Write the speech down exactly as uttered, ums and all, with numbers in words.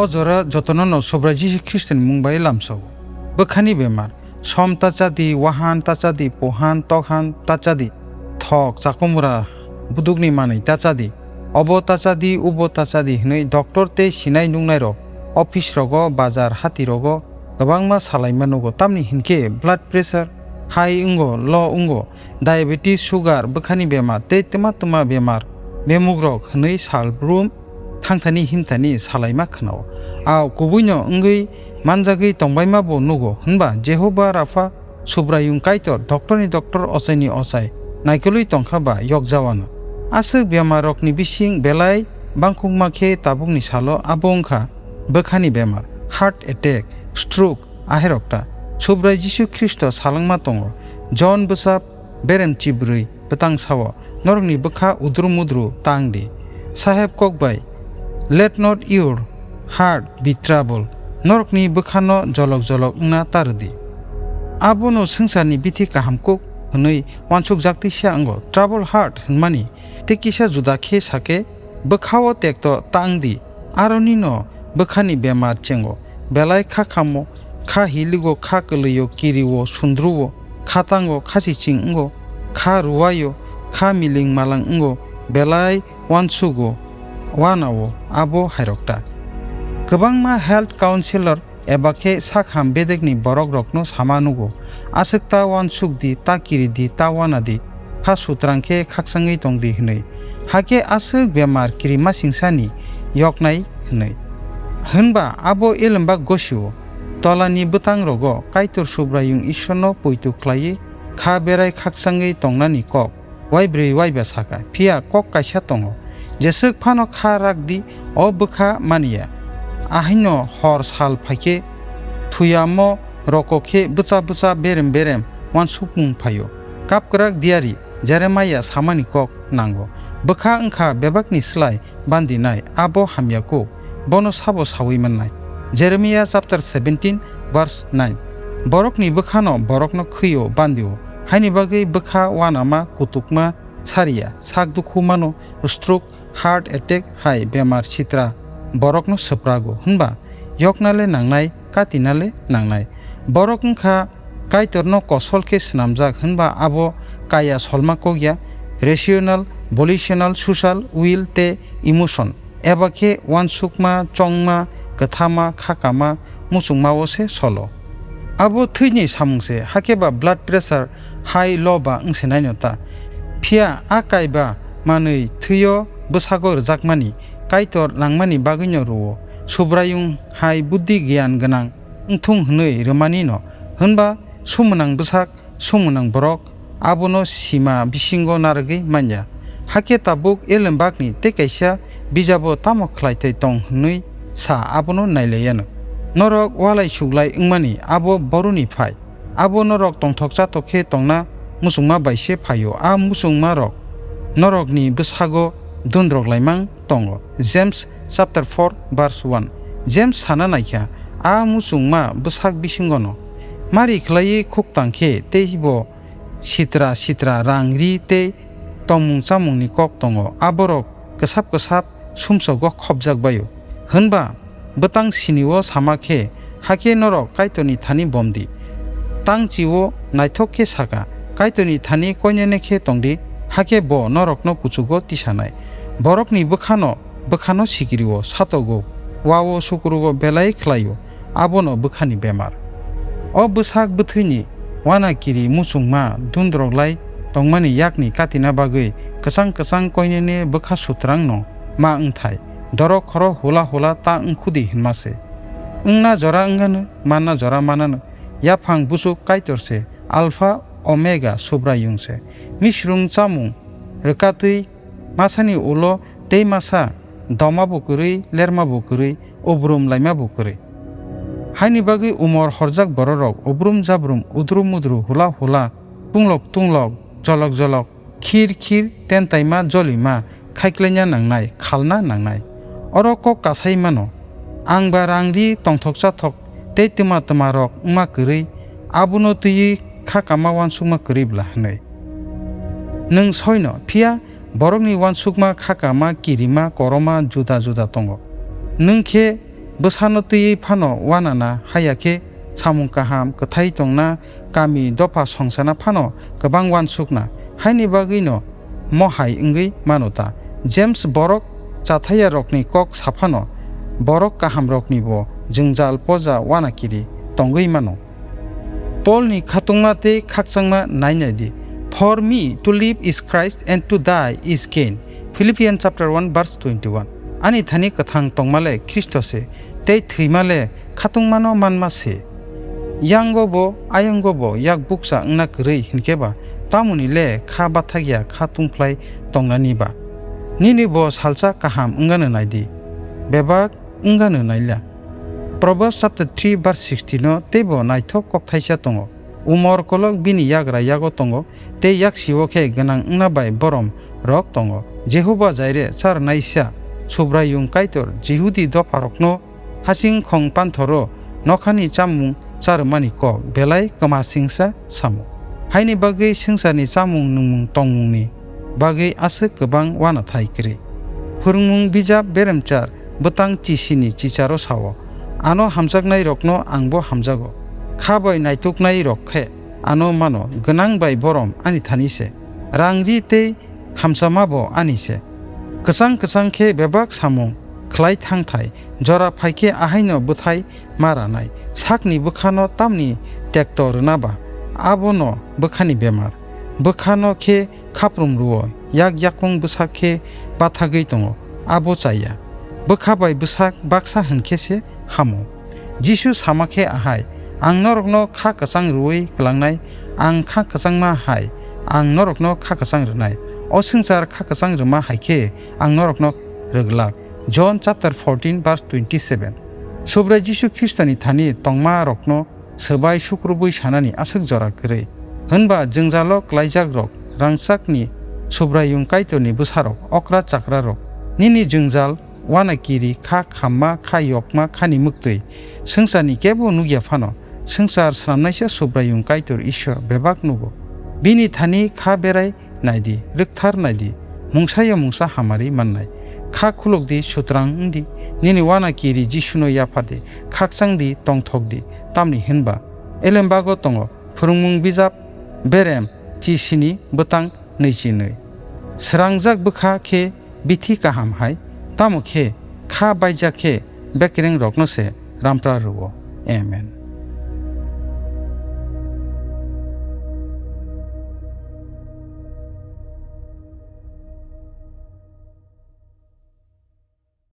O jora jotono no Subrai Jisu Khristoni mung bai lamsao. Bwkhani bemar, som ta chadi, wahan ta chadi, pohan, tokhan ta chadi, thok, chakomura, budukni manwi ta chadi, obo ta chadi, ubo ta chadi hwnwi doctor tei sinai nuknairok office rogo, bazar, hatirogo kwbangma salaima nugo. Tamni hinkhe blood pressure high wngo, low wngo, diabetes, sugar, bwkhani bemar tei twma twma bemar bemugrok hwnwi salbrum thangthani himthani salaima khwnao. Ao kubuino wngwi manjagwi tongbaima bo nugo, hwnba Jehoba Rapha Subraiyung Kaitor, doctorni doctor, ochaini ochai naikolwi tongkha ba yokjawano. Aswk bemarrokni bising belai bangkukma khe tabukni salo abo wngkha bwkhani bemar, heart attack, stroke, aherokta. Subrai Jisu Khristo salwngma tongo, Jon bwsa berem chibrwi bwtang sao, norokni bwkha udru mudru tang di. Saheb kok bai, "Let not your heart be trouble," norokni bwkhano jolok jolok wngna ta rwdi. Abono swngcharni bithi kaham kuk hwnwi uansukjak tisa wngo. Trouble heart hwnmani tei kisa juda khe sakhe, bwkhao tekto tang di, aroni no bwkhani bemar chengo, belai kha khamo, kha hiligo, kha kwlwio, kirio, sundruo, kha tango, kha chiching wngo, kha ruwaio, kha miling malang wngo, belai uansugo, uanao, abo hairokta. Kwbangma health counselor eba khe sak ham bedekni borokrokno sama nugo, aswk ta uansuk di, ta kiri di, ta uana di, kha sutrang khe khakchangwi tong di hwnwi. Hakhe aswk bemar kirimasingchani yoknai hwnwi. Hwnba abo elembak gosio, tolani bwtangrogo Kaitor Subraiyung Ishwarno poito khlaiwi kha berai khakchangwi tongnani kok waibrwi waiba saka, phiya kok kaisa tongo, jeswk phano kha rak di, o bwkha maniya. Ahaino hor sal phaikhe thuyamo roko khe bwcha bwcha berem berem uansukmung phaio. Kapkwrak diyari Jeremia samani kok nango, bwkha wngkha bebakni slai bandinai, abo hamya kuk, bono sabo saui mannai. Jeremia chapter seventeen verse nine. Borokni bwkhano borokno khwio bandio, haini bagwi bwkha uanama, kutukma, sariya, sak dukhu mano, stroke, heart attack hai bemar sitra borokno swprago, hwnba yokna le nangnai, katina le nangnai. Borok wngkha Kaitorno kosol khe swnamjak, hwnba abo kaya solma kok ya, rational, volitional, social, will tei emotion, eba khe uansukma, chongma, kwthama, khakama, muchungmao se solo. Abo thwini samung se, hakhe ba blood pressure high low ba wngsenaino ta. Phiya a kaiba manwi thwio bwsago rwjakmani Kaitor nangmani bagwino rwo. Subraiyung hai buddhi giyan gwnang wngthung hwnwi rwmani no, hwnba sumwnang bwsak, sumwnang borok abono sima bisingo narwgwi manya. Hakhe tabuk elembakni tei kaisa bijabo tamo khlaithai tong hwnwi sa abono nailaiyanw. Norok walai suglai wngmani abo boruni phai. Abo norok tongthok chathok khe tongna muchungma bai se phaio. A muchungmarok norokni bwsago dundrok laimang tongo. James chapter four verse one. James sana naikha, a muchungma bwsak bisingono mari khlaiwi khuktang khe teibo sitra sitra rang ri tei tongmung chamungni kok tongo. Aborok kwsap kwsap sumsogo khopjak baio. Hwnba bwtang sinio sama khe, hakhe norok Kaitorni thani bomdi. Tang chio naithok khe saka, Kaitorni thani koinene khe tongdi, hakhe bo norokno kuchugo tisanai. Borokni bwkhano, bwkhano sikirio, satogo, wao sukurugo belai khlaio, abono bwkhani bemar. O bwsak bwthwini uana kiri muchungma dundrok lai tongmani yakni katina bagwi kwchang kwchang koinene bwkha sutrangno ma wngthai, dorok khoro hula hula ta wngkhudi hwnma se. Wngna jora wngano, manna jora manano, yaphang buchuk Kaitor se, Alpha Omega Subraiyung se. Misrung chamung rwkatwi masani ulo tei masa doma bo kwrwi, lerma bo kwrwi, ubrum laima bo kwrwi. Haini bagwi umor horjak bororok ubrum jabrum, udru mudru, hula hula, tunglok tunglok, jolok jolok, khir khir, tentaima jolima, khaiklaina nangnai, khalna nangnai. Oro kok kasai mano, ang ba rang ri tongthok chathok tei twma twma rok wngma kwrwi, abono twiwi kha kama uansukma kwrwi bla hwnwi. Nwng soino, phiya borokni uansukma, khakama, kirima, koroma juda juda tongo. Nwng khe bwsano twiwi phano uanana haya khe samung kaham kwthai tongna, kami dopha songsana phano kwbang uansukna, haini bagwino mo hai wngwi mano ta. James borok chathayarokni kok saphano borok kahamroknibo jwngjal poja uanakiri tongwi mano. Polni khatungma tei khakchangma nainai di. "For me to live is Christ and to die is gain." Philippians chapter one verse twenty-one. Ani thani kwthang tongmale Khristo se, tei thwimale khatungmano manma se. Yango bo, ayongo bo yak bukcha wngna kwrwi hinkhe ba, tamoni le kha bathakya kha tungphlai tongnani ba? Nini bo salsa kaham wngano nai di, bebak wngano naila. Proverbs chapter three verse sixteen no teibo naithok kok thaisa tongo. Umor kolok bini yagra yago tongo, tei yaksio khe gwnang wngna bai borom rok tongo. Jehovah Jaire charwnaisa Subraiyung Kaitor Jihudi dopharokno hasing khong panthoro nokhani chamung charwmani kok belai kwmasingsa samo. Haini bagwi swngcharni chamung nwngmung tongmungni bagwi aswk kwbang uanathai kwrwi. Phwrwngmung bijap beremchar bwtang chisini chicharo sao, "Ano hamjaknairokno angbo hamjago. Kha bai naituknairok khe ano mano, gwnang bai borom ani thani se. Rang ri tei hamchama bo ani se. Kwchang kwchang khe bebak samung khlai thangthai, jora phai khe ahaino bwthai ma ranai. Sakni bwkhano tamni tekto rwna ba, abono bwkhani bemar. Bwkhano khe khaprum rwo, yak yakung bwsak khe bathagwi tongo, abo chaya. Bwkha bai bwsak baksa hwn khe se hamo." Jisu sama khe ahai, "Ang norokno kha kwchang rwui kwlangnai, ang kha kwchangma hai, ang norokno kha kwchang rwnai. O swngchar kha kwchang rwma hai khe ang norokno rwglak." John chapter fourteen verse twenty-seven. Subrai Jisu Khristoni thani tongma rokno swbai sukrubui sanani aswk jora kwrwi. Hwnba jwngjalo klaijakrok rangchakni Subraiyung Kaitorni bwsarok, okra chakrarok. Nini jwngjal, uanakiri, kha khamma, kha yokma, khani mwktwi, swngcharni kebo nukya phano, swngchar swnamnaisa Subraiyung Kaitor Ishwar bebak nugo. Bini thani kha berai naidi, rwkthar naidi, mungsa ya mungsa hamari mannai. Kha khulukdi, sutrang wngdi, nini uanakiri Jisuno yaphardi, khakchangdi, tongthokdi, tamni hwnba elembago tongo, Phwrwngmung bijap berem chisini bwtang nwichi nwi. Srangjak bwkha khe bithi kaham hai, tamo khe kha baijak khe bekrengrokno se rampra rwo. Amen.